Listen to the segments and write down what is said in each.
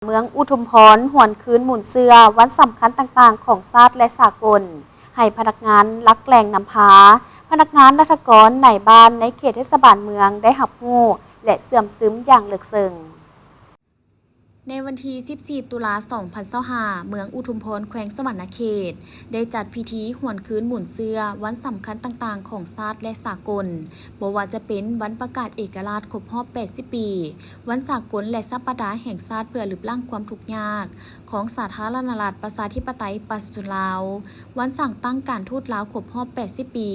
ເມືອງອຸທຸມພອນ ຫວນຄືນໝູນເຊື້ອວັນສຳຄັນຕ່າງໆຂອງຊາດ ແລະ ສາກົນ ໃຫ້ພະນັກງານຫຼັກແຫຼ່ງນຳພາ, ພະນັກງານລັດຖະກອນນາຍບ້ານໃນເຂດເທດສະບານເມືອງໄດ້ຮັບຮູ້ ແລະ ເຊື່ອມຊຶມຢ່າງເລິກເຊິ່ງ. ໃນວັນທີສິບສີ່ ຕຸລາ ສອງພັນຊາວຫ້າ ເມືອງອຸທຸມພອນ ແຂວງສະຫວັນນະເຂດ ໄດ້ຈັດພິທີຫວນຄືນໝູນເຊື້ອວັນສຳຄັນຕ່າງໆຂອງຊາດ ແລະ ສາກົນ, ບໍ່ວ່າຈະເປັນວັນປະກາດເອກະລາດຄົບຮອບແປດສິບປີ, ວັນສາກົນ ແລະ ສັບປະດາແຫ່ງຊາດເພື່ອລຶບລ້າງຄວາມທຸກຍາກຂອງສາທາລະນະລັດ ປະຊາທິປະໄຕ ປະຊາຊົນລາວ, ວັນສ້າງຕັ້ງການທູດລາວຄົບຮອບແປດສິບປີ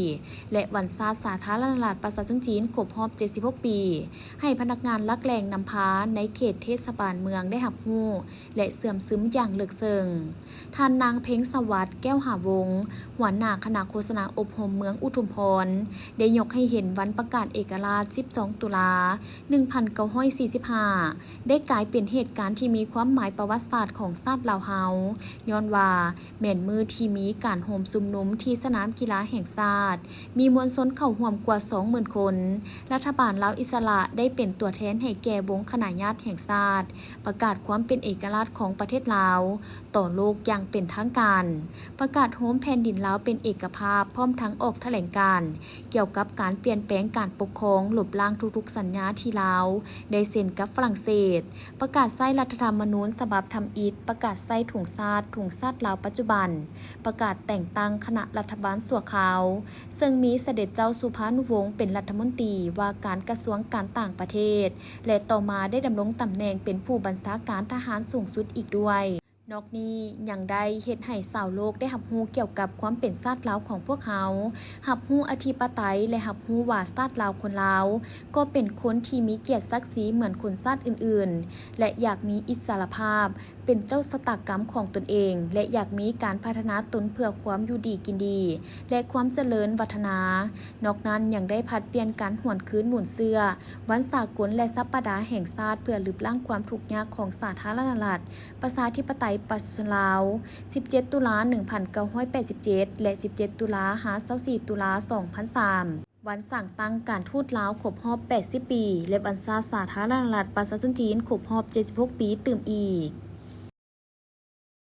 ແລະ ວັນຊາດສາທາລະນະລັດ ປະຊາຊົນຈີນຄົບຮອບເຈັດສິບຫົກປີ ໃຫ້ພະນັກງານຫຼັກແຫຼ່ງນຳພາໃນເຂດເທດສະບານເມືອງໄດ້ຮັບຮູ້ ແລະ ເຊື່ອມຊຶມຢ່າງເລິກເຊິ່ງ. ທ່ານນາງ ເພັງສະຫວັດ ແກ້ວຫາວົງ ຫົວໜ້າຄະນະໂຄສະນາອົບຮົມເມືອງອຸທຸມພອນ ໄດ້ຍົກໃຫ້ເຫັນວັນປະກາດເອກະລາດ ສິບສອງ ຕຸລາ ໜຶ່ງພັນເກົ້າຮ້ອຍສີ່ສິບຫ້າ ໄດ້ກາຍເປັນເຫດການທີ່ມີຄວາມໝາຍປະຫວັດສາດຂອງຊາດລາວເຮົາ, ຍ້ອນວ່າແມ່ນມື້ທີ່ມີການໂຮມຊຸມນຸມທີ່ສະໜາມກິລາແຫ່ງຊາດ, ມີມວນຊົນເຂົ້າຮ່ວມກວ່າສອງໝື່ນຄົນ. ລັດຖະບານລາວອິດສະຫຼະໄດ້ເປັນຕົວແທນໃຫ້ແກ່ວົງຄະນະຍາດແຫ່ງຊາດ ປະກາດຄວາມເປັນເອກະລາດຂອງປະເທດລາວຕໍ່ໂລກຢ່າງເປັນທາງການ, ປະກາດໂຮມແຜ່ນດິນລາວເປັນເອກະພາບ, ພ້ອມທັງອອກຖະແຫຼງການກ່ຽວກັບການປ່ຽນແປງການປົກຄອງ, ລົບລ້າງທຸກໆສັນຍາທີ່ລາວໄດ້ເຊັນກັບຝຣັ່ງເສດ, ປະກາດໃຊ້ລັດຖະທຳມະນູນສະບັບທຳອິດ, ປະກາດໃຊ້ທຸງຊາດ, ທຸງຊາດລາວປັດຈຸບັນ, ປະກາດແຕ່ງຕັ້ງຄະນະລັດຖະບານຊົ່ວຄາວ, ເຊິ່ງມີສະເດັດເຈົ້າສຸພານຸວົງເປັນລັດຖະມົນຕີວ່າການກະຊວງການຕ່າງປະເທດ ແລະ ຕໍ່ມາໄດ້ດຳລົງຕຳແໜ່ງເປັນຜູ້ບັນຊາການທະຫານສູງສຸດອີກດ້ວຍ. ນອກນີ້ຍັງໄດ້ເຮັດໃຫ້ຊາວໂລກໄດ້ຮັບຮູ້ກ່ຽວກັບຄວາມເປັນຊາດລາວຂອງພວກເຮົາ, ຮັບຮູ້ອະທິປະໄຕ ແລະ ຮັບຮູ້ວ່າຊາດລາວຄົນລາວກໍເປັນຄົນທີ່ມີກຽດສັກສີເໝືອນຄົນຊາດອື່ນໆ ແລະ ຢາກມີອິດສະຫຼະພາບ ເປັນເຈົ້າຊະຕາກຳຂອງຕົນເອງ ແລະ ຢາກມີການພັດທະນາຕົນເພື່ອຄວາມຢູ່ດີກິນດີ ແລະ ຄວາມຈະເລີນວັດທະນາ. ນອກນັ້ນຍັງໄດ້ຜັດປ່ຽນກັນຫວນຄືນໝູນເຊື້ອວັນສາກົນ ແລະ ສັບປະດາແຫ່ງຊາດ ເພື່ອລຶບລ້າງຄວາມທຸກຍາກຂອງສາທາລະນະລັດ ປະຊາທິປະໄຕ ປະຊາຊົນລາວ ສິບເຈັດ ຕຸລາ ໜຶ່ງພັນເກົ້າຮ້ອຍແປດສິບເຈັດ ແລະ ສິບເຈັດ ຕຸລາ ຫາ ຊາວສີ່ ຕຸລາ ສອງພັນສາມ. ວັນສ້າງຕັ້ງການທູດລາວຄົບຮອບແປດສິບປີ ແລະ ວັນຊາດສາທາລະນະລັດປະຊາຊົນຈີນຄົບຮອບເຈັດສິບຫົກປີຕື່ມອີກ.